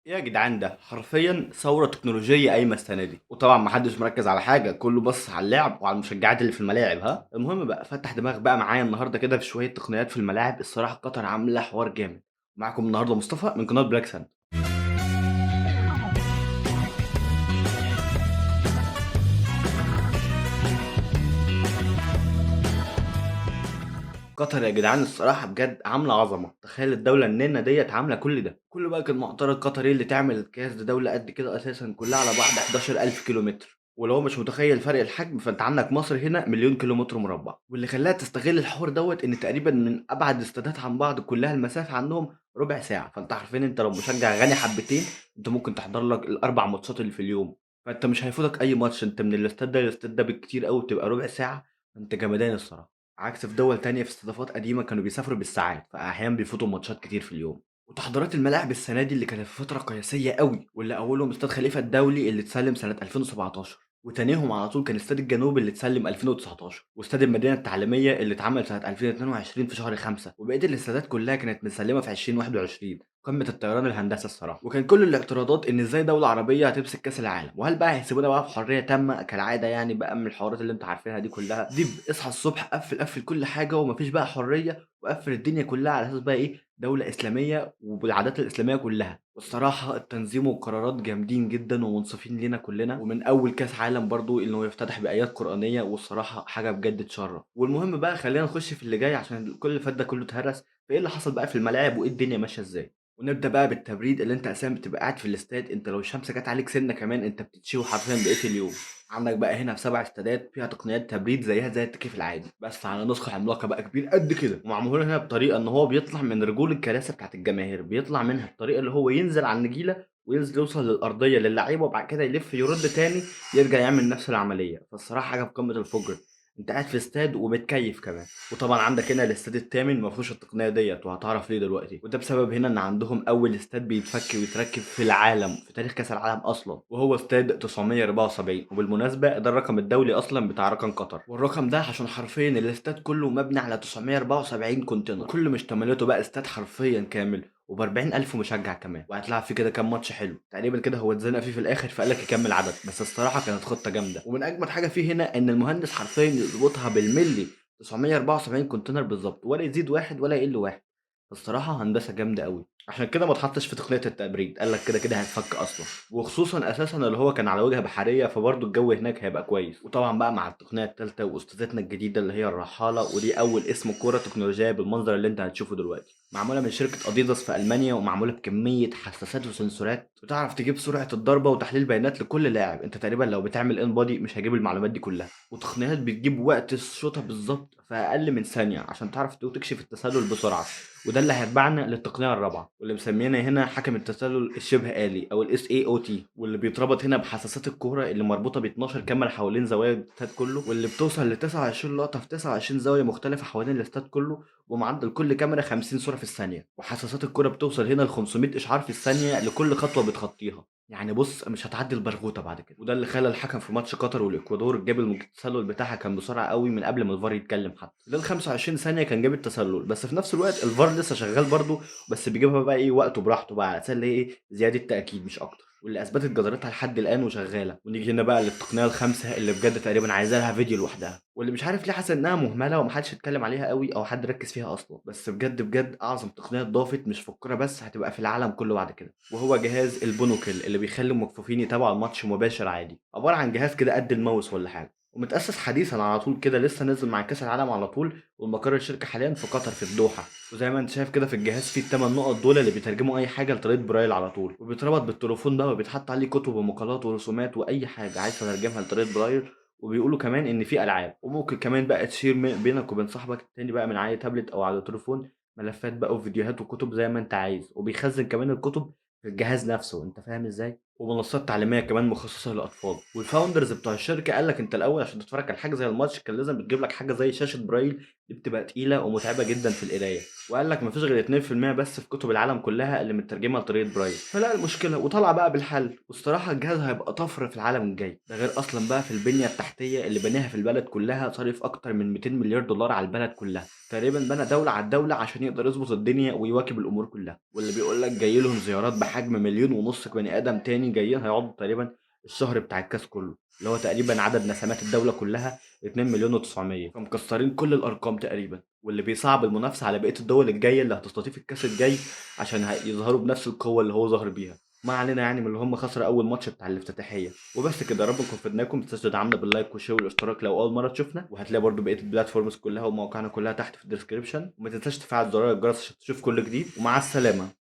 ايه يا جدعان، ده حرفيا ثورة تكنولوجية قايمة السنة دي، وطبعا محدش مركز على حاجة، كله بص على اللعب وعلى المشجعات اللي في الملاعب. ها المهم بقى فتح دماغ بقى معايا النهارده كده في شوية تقنيات في الملاعب. الصراحة قطر عاملة حوار جامد. معاكم النهارده مصطفى من قناة بلاك ساند. قطر يا جدعان الصراحة بجد عاملة عظمة. تخيل الدولة النينة ديت عاملة كل ده. كله بقى كان معترض، قطر ايه اللي تعمل الكاس ده؟ دولة قد كده أساسا كلها على بعض 11000 كيلومتر، ولو مش متخيل فرق الحجم فانت عندك مصر هنا 1,000,000 كيلومتر مربع. واللي خلاها تستغل الحوار دوت ان تقريبا من ابعد استادات عن بعض كلها المسافة عندهم ربع ساعة، فانت عارفين انت لو مشجع غني حبتين انت ممكن تحضر لك الاربع ماتشات اللي في اليوم، فانت مش هيفوتك اي ماتش. انت من الاستاد ده للاستاد ده بالكتير قوي بتبقى ربع ساعة، انت جمدان الصراحة. عكس في دول تانية في استضافات قديمة كانوا بيسافروا بالساعات، فأحيانا بيفوتوا ماتشات كتير في اليوم. وتحضيرات الملاعب السنة دي اللي كانت في فترة قياسية قوي، واللي أولهم استاد خليفة الدولي اللي اتسلم سنة 2017، وتانيهم على طول كان استاد الجنوب اللي اتسلم 2019، واستاد المدينة التعليمية اللي اتعمل سنة 2022 في شهر 5، وبقية الاستادات كلها كانت متسلمة في 2021. قمة الطيران الهندسة الصراحة. وكان كل الاعتراضات إن إزاي دولة عربية هتمسك كأس العالم، وهل بقى هيسيبونا بقى في حرية تامة كالعادة، يعني بقى من الحوارات اللي أنتوا عارفينها دي كلها. دي اصحى الصبح قفل قفل كل حاجة ومفيش بقى حرية، وقفل الدنيا كلها على أساس بقى إيه، دولة إسلامية وبالعادات الإسلامية كلها. والصراحة التنظيم والقرارات جامدين جدا ومنصفين لينا كلنا، ومن أول كأس عالم برضو إنه يفتتح بآيات قرآنية، والصراحة حاجة بجد تشرف. والمهم بقى خلينا نخش في اللي جاي عشان كل اللي فات ده كله اتهرس، فإيه اللي حصل بقى في الملاعب وإيه الدنيا ماشية إزاي. ونبدأ بقى بالتبريد اللي أنت أساسا بتبقى قاعد في الاستاد، أنت لو الشمس جت عليك سنة كمان أنت بتتشوي حرفيا بقية اليوم. عندك بقى هنا في 7 استادات فيها تقنيات تبريد زيها زي التكييف العادي، بس على نسخة عملاقة بقى كبير قد كده، ومعمول هنا بطريقة إن هو بيطلع من رجول الكراسي بتاعت الجماهير، بيطلع منها بطريقة اللي هو ينزل على النجيلة وينزل يوصل للأرضية للعيبة، وبعد كده يلف يرد تاني يرجع يعمل نفس العملية. فالصراحة حاجة في قمة الفجر، انت قاعد في استاد ومتكيف كمان. وطبعا عندك هنا الاستاد الثامن ما فيهوش التقنية ديت، وهتعرف ليه دلوقتي. وده بسبب هنا ان عندهم اول استاد بيتفك ويتركب في العالم في تاريخ كاس العالم اصلا، وهو استاد 974. وبالمناسبة ده الرقم الدولي اصلا بتاع رقم قطر، والرقم ده عشان حرفيا الاستاد كله مبني على 974 container، كل مشتملاته بقى استاد حرفيا كامل وب40,000 مشجع كمان، وهتلعب فيه كده كام ماتش حلو تقريبا كده. هو اتزنق فيه في الاخر فقال لك يكمل عدد، بس الصراحة كانت خطه جامدة. ومن اجمد حاجة فيه هنا ان المهندس حرفيا يظبطها بالملي 974 container بالظبط، ولا يزيد واحد ولا يقل واحد. الصراحة هندسة جامدة قوي، عشان كده ما اتحطش في تقنية التبريد، قال لك كده كده هيتفك اصلا، وخصوصا اساسا اللي هو كان على وجهه بحرية، فبرضه الجو هناك هيبقى كويس. وطبعا بقى مع التقنية الثالثة واستاذتنا الجديدة اللي هي الرحاله، ودي اول اسم كورة تكنولوجية بالمنظر اللي انت هتشوفه دلوقتي، معمولة من شركة اديداس في المانيا، ومعموله بكمية حساسات وسنسورات بتعرف تجيب سرعة الضربة وتحليل بيانات لكل لاعب. انت تقريبا لو بتعمل InBody مش هجيب المعلومات دي كلها، وتقنيات بتجيب وقت الشوطه بالظبط في اقل من ثانية عشان تعرف تكشف التسلل بسرعة. وده اللي هيتبعنا للتقنيه الرابعة، واللي مسمينا هنا حكم التسلل الشبه آلي او ال SAOT، واللي بيتربط هنا بحساسات الكورة اللي مربوطة ب 12 كاميرا حوالين زوايا الاستاد كله، واللي بتوصل ل 29 لقطة في 29 زاوية مختلفة حوالين الاستاد كله، ومعدل كل كاميرا 50 صوره في الثانية. وحساسات الكورة بتوصل هنا ل 500 اشعار في الثانية لكل خطوة بتخطيها، يعني بص مش هتعدي البرغوته بعد كده. وده اللي خلى الحكم في ماتش قطر والاكوادور جاب التسلل بتاعها كان بسرعة قوي من قبل ما الفار يتكلم حتى. خلال 25 ثانية كان جاب التسلل، بس في نفس الوقت الفار لسه شغال برده، بس بيجيبها بقى ايه وقته براحته بقى على اساس اللي هي ايه زيادة تاكيد مش اكتر، واللي اثبتت جدارتها لحد الان وشغالة. ونيجي هنا بقى للتقنيه الخامسة اللي بجد تقريبا عايزه لها فيديو لوحدها، واللي مش عارف ليه حاسس انها مهملة ومحدش اتكلم عليها قوي او حد ركز فيها اصلا، بس بجد بجد اعظم تقنية اتضافت مش في الكورة بس، هتبقى في العالم كله بعد كده، وهو جهاز ال binocle اللي بيخلي المكفوفين يتابعوا الماتش مباشر عادي. عبارة عن جهاز كده قد الماوس ولا حاجة، ومتأسس حديثا على طول كده، لسه نزل مع كاس العالم على طول، والمقر الشركة حاليا في قطر في الدوحة. وزي ما انت شايف كده في الجهاز فيه ال8 نقط دول اللي بيترجموا اي حاجة لطريقه برايل على طول، وبيتربط بالتليفون بقى، وبيتحط عليه كتب ومقالات ورسومات واي حاجة عايز تترجمها لطريقه برايل. وبيقولوا كمان ان في العاب، وممكن كمان بقى ت share بينك وبين صاحبك التاني بقى من على تابلت او على تليفون ملفات بقى وفيديوهات وكتب زي ما انت عايز، وبيخزن كمان الكتب في الجهاز نفسه، انت فاهم ازاي؟ ومنصات تعليمية كمان مخصصة للاطفال. وال founders بتوع الشركة قال لك انت الاول عشان تتفرج على حاجة زي الماتش كان لازم بتجيب لك حاجة زي شاشة برايل دي بتبقى تقيلة ومتعبة جدًا في القراية، وقال لك ما فيش غير 2% بس في كتب العالم كلها اللي مترجمة لطريقة برايل، فلقى المشكلة وطلع بقى بالحل، والصراحة الجهاز هيبقى طفرة في العالم الجاي، ده غير أصلًا بقى في البنية التحتية اللي بناها في البلد كلها صارف أكتر من 200 مليار دولار على البلد كلها، تقريبًا بنى دولة على الدولة عشان يقدر يضبط الدنيا ويواكب الأمور كلها، واللي بيقول لك جاي لهم زيارات بحجم 1.5 مليون بني آدم تاني جايين هيقعدوا تقريبًا الشهر بتاع الكاس كله، اللي هو تقريبًا عدد نسمات الدولة كلها 2.9 مليون، فمكسرين كل الأرقام تقريبًا، واللي بيصعب المنافسة على بقية الدول الجاية اللي هتستضيف الكاس الجاي عشان يظهروا بنفس القوة اللي هو ظهر بيها. ما علينا يعني من اللي هم خسروا أول ماتش بتاع الافتتاحية. وبس كده، يا رب نكون فدناكم، ما تنساش تدعمنا بال like وال share والاشتراك لو أول مرة تشوفنا، وهتلاقي برضو بقية ال platforms كلها ومواقعنا كلها تحت في ال description، وما تنساش تفعل زرار الجرس عشان تشوف كل جديد، ومع السلامة.